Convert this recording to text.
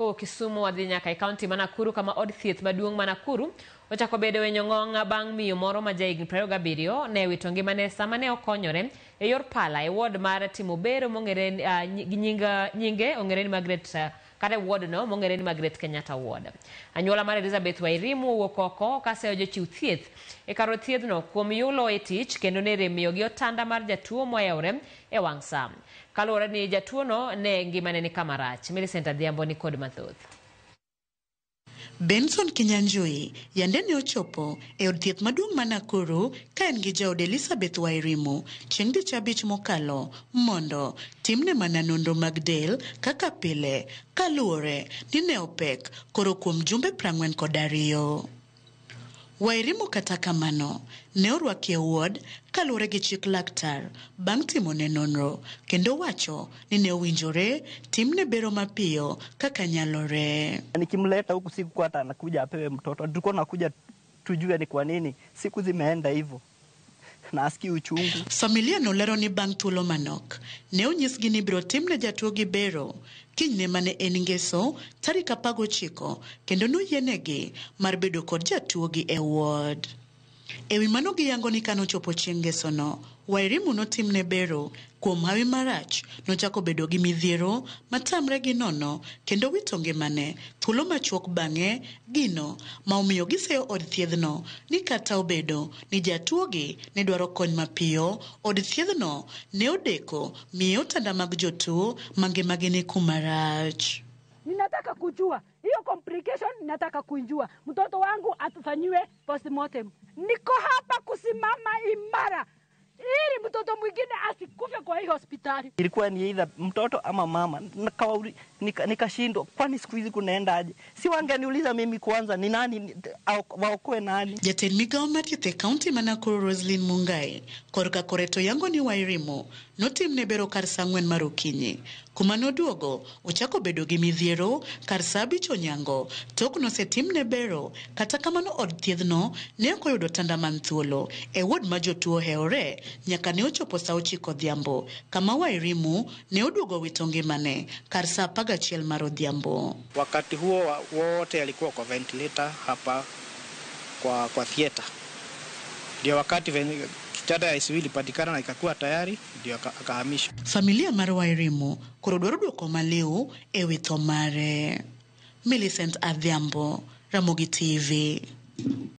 Kowuok Kisumu wadhi nyaka e kaunti ma Nakuru kama od thieth maduong' ma Nakuru ochako bedo e nyong'ong' bang' miyo moro ma jahigni 27 ne wito ngimane sama ne okonyore e yor pala e ward mar timo bero mong'ere gi nying nyinge ong'ere ni Margaret kata e ward no mong'ere ni Margaret Kenyatta Ward. Anyuola mar Elizabeth Wairimu owuok oko kaseyo jochiw thieth e kar od thiedhno kuom yulo e tich kendo ne rem miyogi otanda mar jatuo moyawre e wang' sa. Kaluwore ni jatuono ne ngimane ni kama rach. Millicent Adhiambo ni kod mathoth. Benson Kinyanjui yande ne ochopo e od thieth maduong' ma Nakuru ka en gi jaode Elizabeth Wairimu chieng' tich abich mokalo mondo timne mana nonro mag del kaka pile kaluwore ni ne opek koro kuom jumbe 42. Wairimu kata kamano ne orwaki e ward kaluwore gi chik laktar bang' timone nonro kendo wacho ni ne owinjore timne bero mapiyo kaka nyalore. Nikimleta huku siku hata anakuja apewe mtoto, tulikuwa nakuja tujue ni kwa nini siku zimeenda hivyo na asikii uchungu. Familia nolero ni bang' thuolo manok ne onyisgi ni ibiro timne jatuo gi bero kinyne mane en ngeso tarik 19 kendo noyienegi mar bedo kod jatuogi e ward. Ewi mano giyango ni kanochopo chieng' ngesono, Wairimu notimne bero kuom hawi marach nochako bedo gi midhiero matamre gi nono kendo wito ngimane thuolo machuok bang'e gino ma omiyo giseyo od thiedhno ni kata obedo ni jatuogi ne dwaro kony mapiyo, od thiedhno ne odeko miye otanda mag jotuo mangimagi ni kuma rach. Ninataka kujua hiyo complication, ninataka kuijua. Mtoto wangu atufanyiwe postmortem. Niko hapa kusimama imara ili mtoto mwingine asikufe kwa hii hospitali. Ilikuwa ni either mtoto ama mama. Nikashindwa, kwani siku hizi kunaenda aje? Si wangeniuliza mimi kwanza ni nani waokoe nani? Jatend migao mar thieth e kaunti ma Nakuru Roslyn Mungai korka koreto yango ni Wairimu notimne bero kar saa 4 mar okinyi kuma noduogo ochako bedo gi midhiero kar saa 5 onyango tok nosetimne bero kata kamano od thiedhno ne ok oyudo otanda man thuolo e ward ma jotuo hewore nyaka ne ochopo saa 9 odhiambo kama Wairimu ne oduogo wito ngimane kar saa 11 mar odhiambo. Wakati huo wote alikuwa kwa ventilator hapa kwa theater. Ndio wakati kitanda ya ICU ilipatikana na ikakuwa tayari, ndio akahamishwa. Familia mar Wairimu koro dwaro duoko maliw e wi tho mare. Millicent Adhiambo, Ramogi TV.